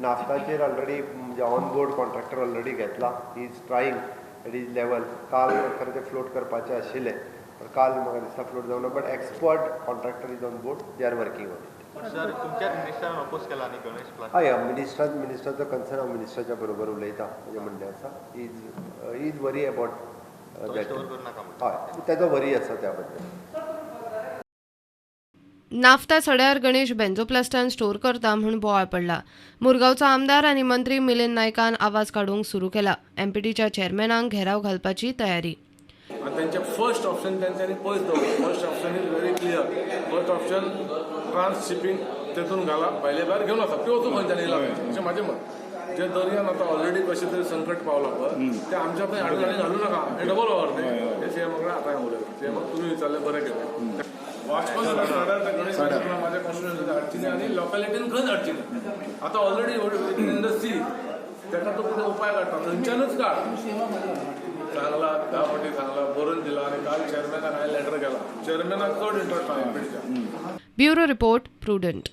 नाफ्ताचेर already म्हणजे on board contractor already घेतला. He is trying at his level. काल खरें तें फ्लोट करपाचें आशिल्लें, पण काल म्हाका दिसता फ्लोट जावना, but expert contractor is on board, they are working on it. Sir, तुमच्याच मिनिस्टरान अपोज केला न्ही गणेश प्लास्टीक? हय, मिनिस्टराचो कन्सर्न, हांव मिनिस्टराच्या बरोबर उलयतां. म्हजें म्हणणें आसा, is worry about that. Store करू नका म्हणून. हय, तेजो वरी आसा त्या बद्दल. नाफ्ता सड्यार गणेश बेंझोप्लास्टान स्टोर करता म्हूण बोवाळ पडला. मुरगांवचो आमदार आनी मंत्री मिलिंद नायकान आवाज काडूंक सुरू केला. एमपीटीच्या चेअरमॅनाक घेराव घालपाची तयारी. आनी तेंचे फर्स्ट ऑप्शन तेंच्यांनी पयस दवरलें. First option is very clear. First option transshipping तेतून घाला, भायले भायर घेवन वचा, त्यो वचूं खंयच्यान येयला अशें म्हाजें मत. जे दर्यान आतां ऑलरेडी कशें तरी संकट पावलां पळय, ते आमच्या थंय हाडून आनी घालूं नाका, हें डबल वावर न्ही. हें सीएमा कडेन आतां हांवें उलयलां. सीएमाक तुमी विचारलें, बरें केलें. वास्को सड्यार त्या गणेश म्हाज्या कॉन्स्टिट्युएन्सीत हाडची न्ही आनी लोकालिटीन खंयच हाडची न्ही. आतां ऑलरेडी इन the C, तेका तो कितें उपाय काडटा, थंयच्यानूच काड. सांगला, 10 फावटी सांगला, बरोवन दिला आनी काल चेअरमॅनाक हांवें लेटर केला. चेअरमॅनाक चड इंट्रस्ट आहा एमपीटीच्या. Bureau report, prudent.